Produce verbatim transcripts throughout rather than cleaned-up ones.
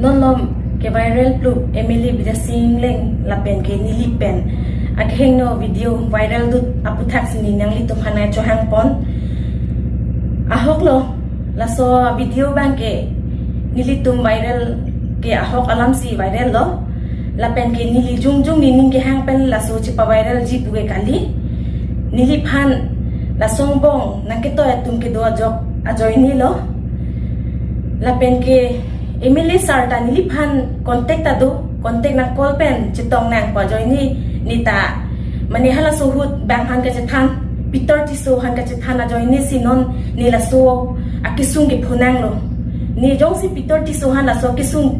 Non malom ke-viral plu M L A Bidya Sing Engleng lapen ke neli pen akehingno video viral dut aputhaksi ne nanglitum aphan chohangpon. Ahok lo, laso video abang ke nelitum viral ke ahok alamsi viral lo. Lapen ke neli jongjong nening kehang pen laso chepa-viralji pu ke kali. Neliphan laso angbong nangketoi atum kedo ajok ajoine lo. Lapen ke M L A sir ta neliphan contact ta do, contact nang call pen chetong nang pu ajoine, ne ta mane halaso ahut bang aphan kachethan, Peter Tisso aphan kachethan ajoine si non ne laso akesung kepho nanglo. Ne jongsi Peter Tisso aphan laso akesung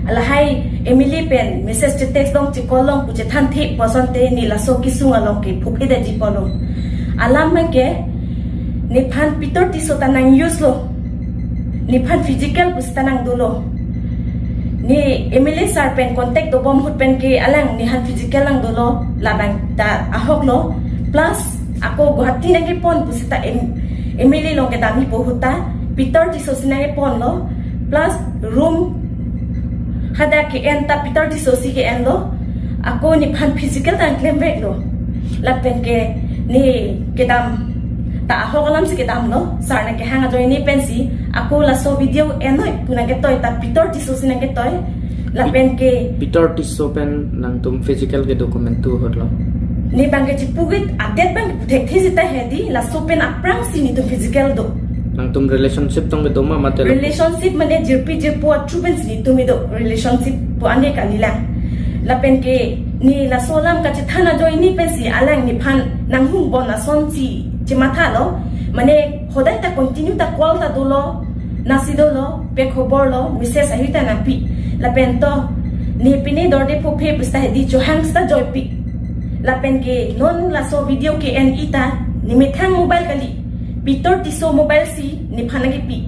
lahai M L A pen message che-text long che-call long pu chethanthe pu asonte ne laso akesung along ke phophe detji pulo. Alam abang ke nephan Peter Tisso ta nang-use lo. Nephan physical pusita nang dolo. Ne M L A sir pen contact dobom ahut pen ke alang nephan physical nang dolo, labang ta ahok lo. Plus ako Guwahati nangkepon pusita M-, M L A along kedamji pu ahut ta Peter Tisso si nangkepon lo. Plus room hadak ke-en ta Peter Tisso si ke-en lo. Ako nephan physical ta nang klemvek lo. Lapen ke ne kedam ta ahok alamsi kedam lo. Sir nangkehang ajoine pensi ako laso video enoi pu nangketoi ta Peter Tisso si nangketoi. Lapen ke Peter Tisso pen nangtum physical kedo komantu ahut lo? Ne abang ke chipugit update abang ke puthekthe seta hedi, laso pen aphrangsi netum physical do. Nangtum relationship tong kedo ma mate lo? Relationship mane jirpi jirpo a-through pensi netum kedo, relationship pu ane kalilang. Lapen ke ne laso alam kachethan ajoine pensi alang nephan nanghungbom asonsi chematha lo. Mane hodai ta continue ta call ta dolo, nasi dolo, pe khobor lo, message ahi ta nangpi. Lapen to ne pine dorde phophe pusita hedi chohang sita joipi. Lapen ke non laso video ke-en-i ta nemethang mobile kali, Peter Tisso mobile si nephan nangkepi.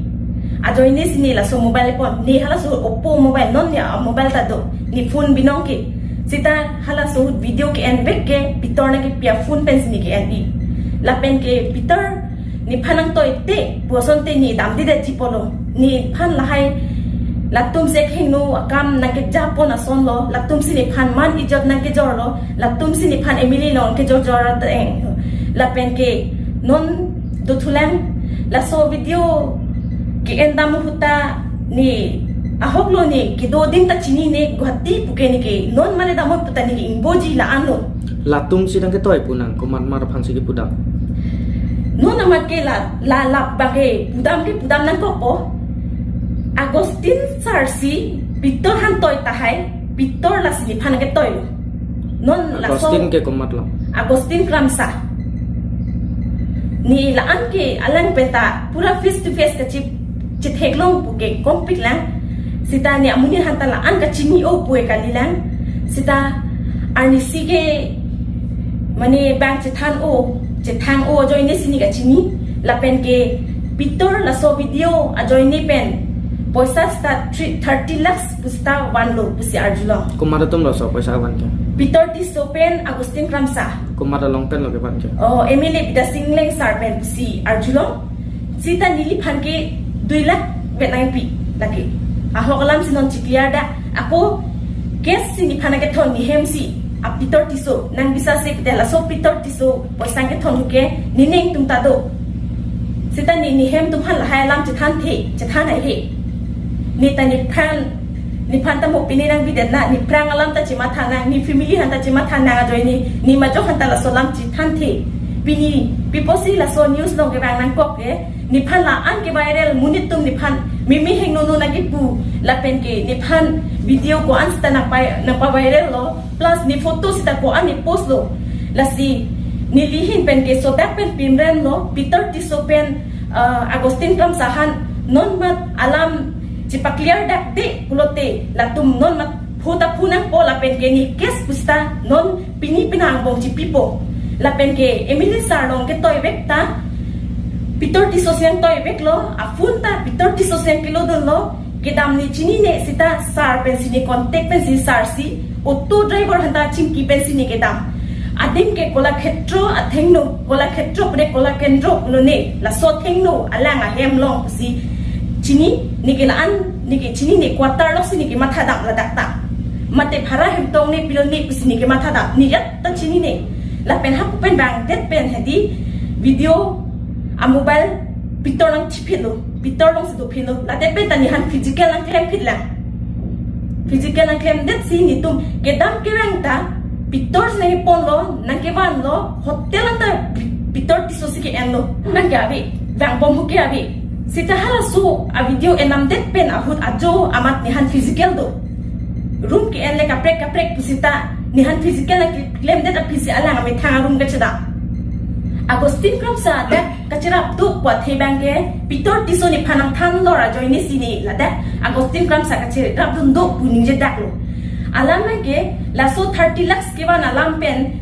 Ajoine si ne laso mobile pon, ne halaso Oppo mobile, non ne a-mobile ta do, ne phone binong ke. Sita halaso video ke-envek ke Peter nangkepi a-phone pensi ne ke-en-i. Lapen ke Peter nephan nangtoite pu asonte ne damde detji pulo. Nephan lahai latum si akehingno akam nangkejapon ason lo, latumsi nephan man ijot nangkejor lo, latumsi nephan M L A along kejor jor ateng. Lapen ke non dothulang laso video ke-en dam ahut ta ne ahok lo, ne kedo adim ta chinine, Guwahati pu ke ne ke non mane damnon pu ta ne ke ingboji la-an lo. Latumsi nangketoi pu nang komat mar aphansi kepudam? Non amat ke la, la, la abang ke pudam ke pudam nangkokpo. Augustine sir si Peter aphan toi tahai, Peter lasi nephan nangketoi lo. Non laso Augustine ke komat lo? Augustine Kramsa. Ne la-an ke alang pen ta pura face to face kachi chetheklong pu ke kompik lang. Sita ne amonit aphan ta la-an kachini-o pu ke kalilang. Sita arnisi ke mane bang chethan-o, chethang-o ajoine si ne kachini. Lapen ke Peter laso video ajoine pen poisa sita three, thirty lakhs pusita vanlo pusi arjulong. Komat atum laso poisa van ke? Peter Tisso pen Augustine Kramsa. Komat along pen lo kevan ke? Oh, M L A Bidya Sing Engleng sir pen pusi arjulong. Sita neliphan ke dui lakh vet nangpi lake. Ahok alamsi non chikliar da. Ako case si nephan nangkethon, ne hem si a Peter Tisso nang bisa se pute laso Peter Tisso poisa kethon ahut ke ne neng atum ta do. Sita ne, ne hem atum aphan lahai alam chethanthe, chethan haihe. Ne ta nephan, nephan ta mo pine nangbidet na, ne aphrang alam ta chematha nang, ne family aphan ta chematha nang ajoine, ne majok aphan ta laso alam chethanthe. Pini pi apotsi laso news along kevang nangkok ke, nephan la-an ke-viral, monit atum nephan meme hingno no nangkepu, lapen ke nephan video ko-an sita nangpa, nangpa-viral lo, plus ne photo sita ko-an ne post lo. Lasi neli ahin pen ke sodak pen pimren lo, Peter Tisso pen, uh, Augustine Kramsa aphan non mat alam chepakliar dakde pulote latum non mat phu ta phu nangpo, lapen ke ne case pusita non pini penang angbong chipipo. Lapen ke M L A sir along ketoivek ta Peter Tisso si nangtoivek lo, a-phone ta Peter Tisso si nangkelodun lo, kedam ne chinine, sita sir pensi ne contact pensi sir si auto driver aphan ta chingki pensi ne kedam. Adim ke Kolakhetro athengno, Kolakhetro pune Kolakendro pulo ne, laso athengno alang ahem along pusi chini, ne ke la-an Neke chinine, quarter alongsi neke mathadam ladak ta. Mate bhara hem tong ne pilo ne pusi neke mathadam. Ne ajat ta chinine. Lapen hapu pen bang det pen hedi video a mobile pitor nangthiphetlo. Pitor alongsi dophitlo. Ladet pen ta nephan physical nangklemphitlang. Physical nangklemdetsi netum kedam kerang ta pitor si nangkeponlo, nangkevanlo, hotel anta pi-, pitor Tisso si ke-enlo. Nangke ave, vangbom hu ke ave. Seta halaso a video enamdet pen ahut ajo amat nephan physical do. Room ke-en le kaprek kaprek pusita nephan physical nangklemdet aphi si alang amethang a-room kachedam. Augustine Kramsa dak kacherap do pu athe bang ke pitor Tisso nephan nangthan lor ajoine si ne ladak Augustine Kramsa kacherap dun do pu ningjedaklo. Alam bang ke laso thirty lakhs kevan alam pen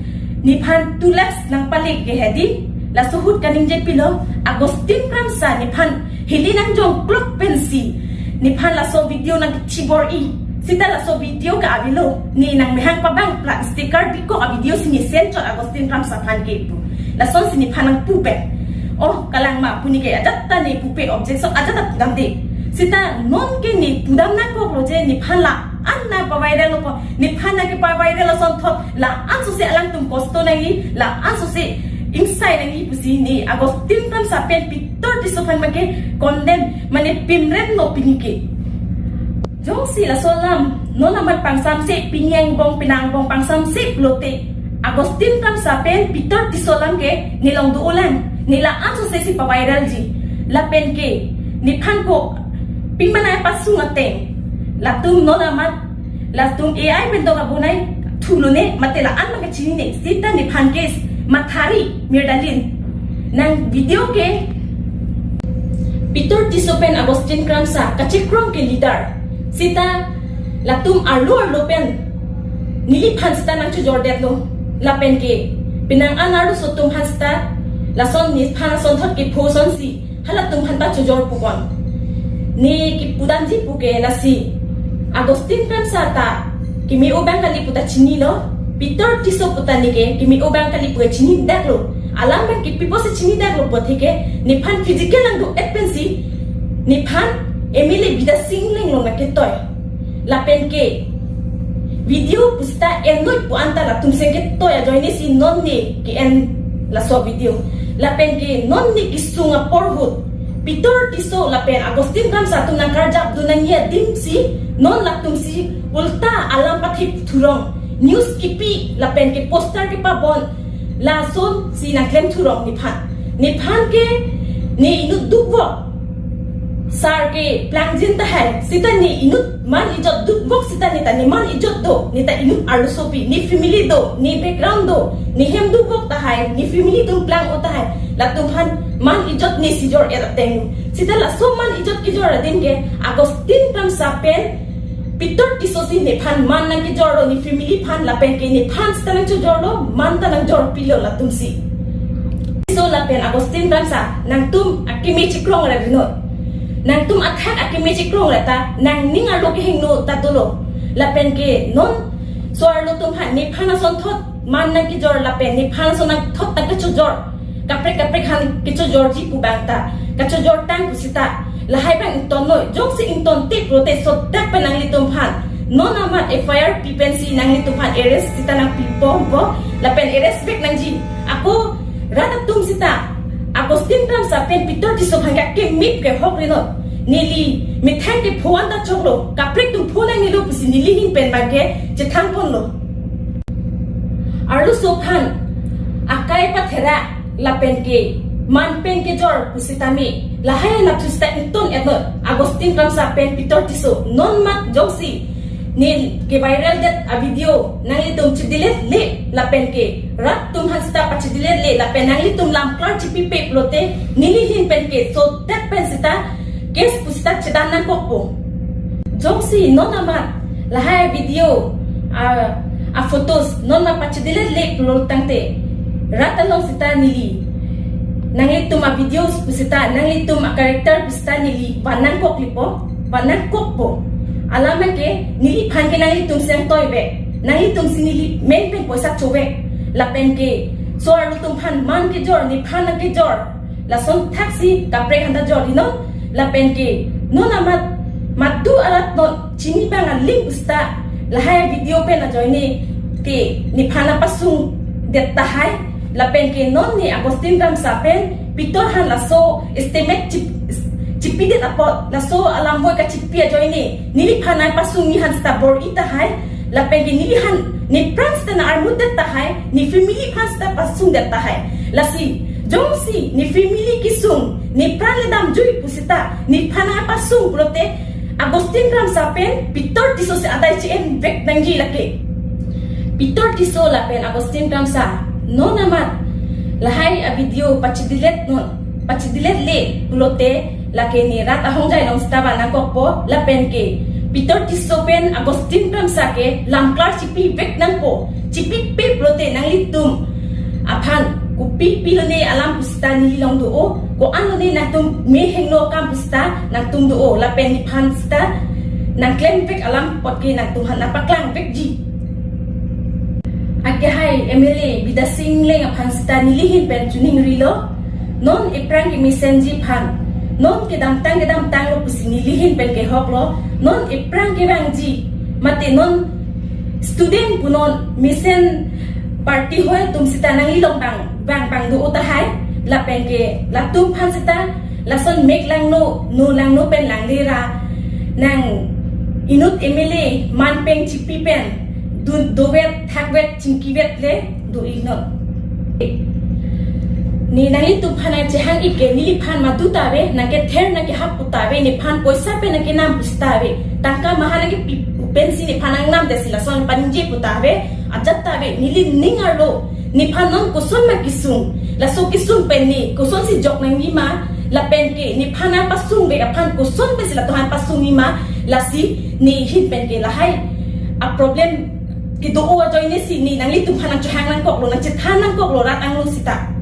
nephan two lakhs nangpalik ke hedi, laso ahut kaningje pilo, Augustine Kramsa nephan hili nangjongklok pensi nephan laso video nangkethibor-i. Seta laso video ke avelo, ne nangmehang pabang plat sticker bikok a video si ne send chot Augustine Kramsa aphan ke pu. Lasonsi nephan nangpu pen. Oh, kalang ma pu neke ajat ta ne pupe, objection ajat ta pudamde. Seta non ke ne pudam nangkoklo je nephan la-an nangpavirallo pu. Nephan nangkepaviral asonthot la-an sose alangtum kosto nangji, la-an sose ingsai nangji pusi ne Augustine Kramsa pen pitor Tisso aphan make condemn, mane pimremlo pini ke. Jongsi laso alam non amat pangsamse, pini angbong penang angbong pangsamse pulote Augustine Kramsa pen pitor Tisso alam ke ne along do-olang. Ne la-an sose si paviralji. Lapen ke nephan ko pimana pasung ateng, latum non amat latum A I pen dok abonai thulone, mate la-an ma kachinine. Seta nephan ke mathari mirdalin. Nang video ke pitor Tisso pen Augustine Kramsa kachekrong ke leader. Seta latum arlo arlo pen neliphan seta nangchojordetlo. Lapen ke penang an arloso atum aphan seta lason nephan asonthot kepho asonsi halatum aphan ta chojor pukon. Ne kepudamji pu ke lasi, Augustine Kramsa ta keme-o abang kali pu ta chinilo, pitor Tisso pu ta neke keme-o abang kali pu chinidaklo. Alam bang ke pi apotsi chinidaklo pu athe ke nephan physical nangdo-et pensi nephan M L A Bidya Sing Engleng along nangketoi. Lapen ke video pusita enloi pu anta latum seng ketoi ajoine si non ne ke-en laso video. Lapen ke non ne kesung apor ahut pitor Tisso lapen Augustine Kramsa atum nangkarjap dun nangji adim si non latum si ulta alam pathip thurong, news kipi lapen ke poster kepabon, lasonsi nangklem thurong nephan. Nephan ke ne inut dukvok sar ke plangjin tahai, seta ne inut man ijot dukvok seta ne ta ne man ijot do, ne ta inut arlosopi, ne family do, ne background do, ne hem dukvok tahai, ne family atum plang-o tahai, latum aphan man ijot ne si jor-et ateng. Seta laso man ijot kejor adim ke Augustine Kramsa pen pitor Tisso si nephan man nangkejorlo, ne family aphan lapen ke nephan seta nangchojorlo, man ta nangjorpilo latum si. Tisso lapen Augustine Kramsa, nangtum akeme chekrong ra binot. Nangtum athak akeme chekrong ra ta nangning arlo kehingno ta dolo. Lapen ke non so-arlo atum aphan nephan asonthot man nangkejor lapen nephan ason nangthot nangkechojor, kaprek kaprek aphan kechojorji pu bang ta kachojor tang pusita lahai bang ington noi. Jongsi ingtonte pulote sodak pen nanglitum aphan non amat F I R pi pensi nanglitum aphan arrest seta nangpipo po, lapen arrest vek nangji. Ako rat atum seta Augustine Kramsa pen pitor Tisso aphan ke akeme ke hok rinot. Neli methang kepho anta choklo, kaprek atum pho nangnelo pusi neli ahin pen bang ke chethangponlo. Arloso aphan akai pathera lapen ke man pen kejor pusitame lahai anap seta ington-et noi. Augustine Kramsa pen pitor Tisso, non mat jongsi ne keviraldet a video nanglitum chedelete le lapen ke rat atum aphan seta pachedelete le lapen nanglitum lamklar chipipe pulote neli ahin pen ke sodak pen seta case pusita chedam nangkokpo. Jongsi non amat lahai video a, a photos non amat pachedelete le pulo tangte rat along seta neli nanglitum a videos pusita, nanglitum a character pusita neli van nangkoklipo, van nangkokpo. Alam ke neliphan ke nanglitum si nangtoivek, nanglitum si neli men pen poisa chovek. Lapen ke so-arlo atum aphan man kejor, nephan nangkejor, lason thaksi kaprek aphanta jor-i non. Lapen ke non amat Madu arat non chini abang aling pusita lahai video pen ajoine ke nephan nangpasung det tahai, lapen ke non ne Augustine Kramsa pen Pitor han laso estimate chip, chipidet apot laso alam boi kachipi ajoine neliphan nangpasung nephan sita bor-i tahai, lapen ke neliphan nepran sita nang-armut det tahai, ne family aphan sita pasung det tahai. Lasi jongsi ne family kesung, nepran le damjui pusita nephan nangpasung pulote Augustine Kramsa pen Pitor Tisso si adai che-en vek nangji lake. Pitor Tisso lapen Augustine Kramsa non amat lahai avideo pachidilet non, pachidilet le pulote lake ne rat ahongjai along sita van nangkokpo, lapen ke Pitor Tisso pen Augustine Kramsa ke lamklar chipi vek nangpo. Chipipe pulote nanglitum aphan kopi pi lone alam pusita neli along do-o, ko-an lone nangtum mehingno akam pusita nangtum do-o, lapen nephan sita nangklem vek alam apot ke nangtum aphan nangpaklang vekji. Akehai M L A Bidya Sing Engleng aphan sita neli ahin pen choningrilo. Non ephrang kemesenji aphan, non kedamtang kedamtanglo pusi neli ahin pen kehoklo. Non ephrang kevangji, mate non student pu non mesen party hoi atum sita nangli along bang bang bang do-o tahai, lapen ke latum aphan sita lason mek langno, no langno pen langle ra nang inut M L A man pen chipi pen dun dovet thakvet chingkivet le do-i non. Ne nanglitum aphan nangchehang-ik ke neliphan madu ta ave, nangkether nangkehap pu ta ave, nephan poisa pen nangkenam pusita ave, tangka maha nangkepi pensi nephan nangnam detsi lason paningje pu ta ave, ajat ta ave. Neli ning arlo nephan non koson ma kesung, laso kesung pen ne kosonsi jok nangji ma, lapen ke nephan nangpasung vek aphan koson pensi latum aphan pasungji ma, lasi ne ahin pen ke lahai aproblem kedo-o ajoine si ne nanglitum aphan nangchehang nangkoklo, nangchethan nangkoklo rat angno sita.